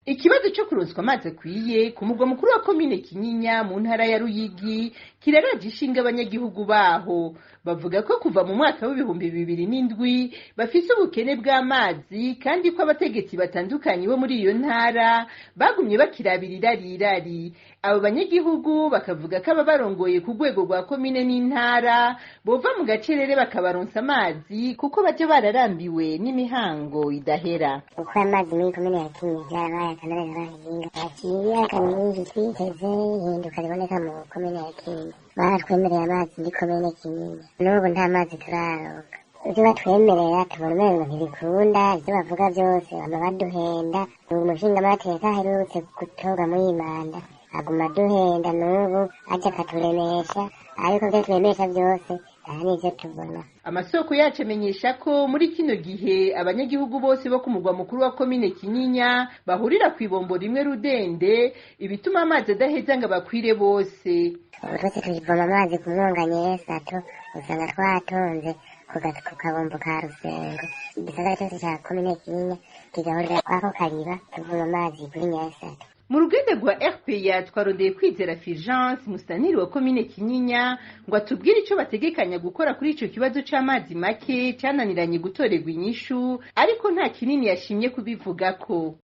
Ikibazo co kuronswa amazi akwiye ku mugwa mukuru wa komine Kinyinya mu ntara ya Ruyigi kiraraje ishinga abanyagihugu baho. Bavuga ko kuva mu mwaka w'2007 bafise ubukene bw'amazi, kandi ko abategetsi batandukanye bo muri iyo ntara bagumye bakirabira irarirari. Abo banyagihugu bakavuga ko ababarongoye ku rwego rwa komine n'intara bova mu gacerere bakabaronsa amazi, kuko baja bararambiwe n'imihango idahera. Kuko amazi muri komine ya Kinyinya yarabaye akananira abahinga, haciye imyaka myinshi twiteze ihinduka riboneka mu komine ya Kinyinya. Baratwemereye amazi muri komine Kinyinya, n'ubu nta mazi turaronka. Ivyo batwemerera tubona umengo ntibikunda, ivyo bavuga vyose bama baduhenda. Ubu umushingamateka aherutse gutorwa muri iyi manda aguma aduhenda, n'ubu aja akaturemesha, ariko ivyo aturemesha vyose nta n'ivyo tubona. Amasoko yacu amenyesha ko muri kino gihe abanyagihugu bose bo ku mugwa mukuru wa komine Kinyinya bahurira kw'ibombo rimwe rudende, ibituma amazi adaheza ngo abakwire bose. Ubu twese tuyivoma amazi ku mwonga Nyesato, usanga twatonze ku kabombo ka Rusengo. Igisagara cose ca komine Kinyinya kigahurira kwako kariba, tuvoma amazi kuri Nyesato. Mu rugendo rwa RPA twarondeye Kwizera Fulgence, musitanteri wa komine Kinyinya, ngo atubwire ico bategekanya gukora kuri ico kibazo c'amazi make cananiranye gutorerwa inyishu, ariko nta kinini yashimye kubivugako.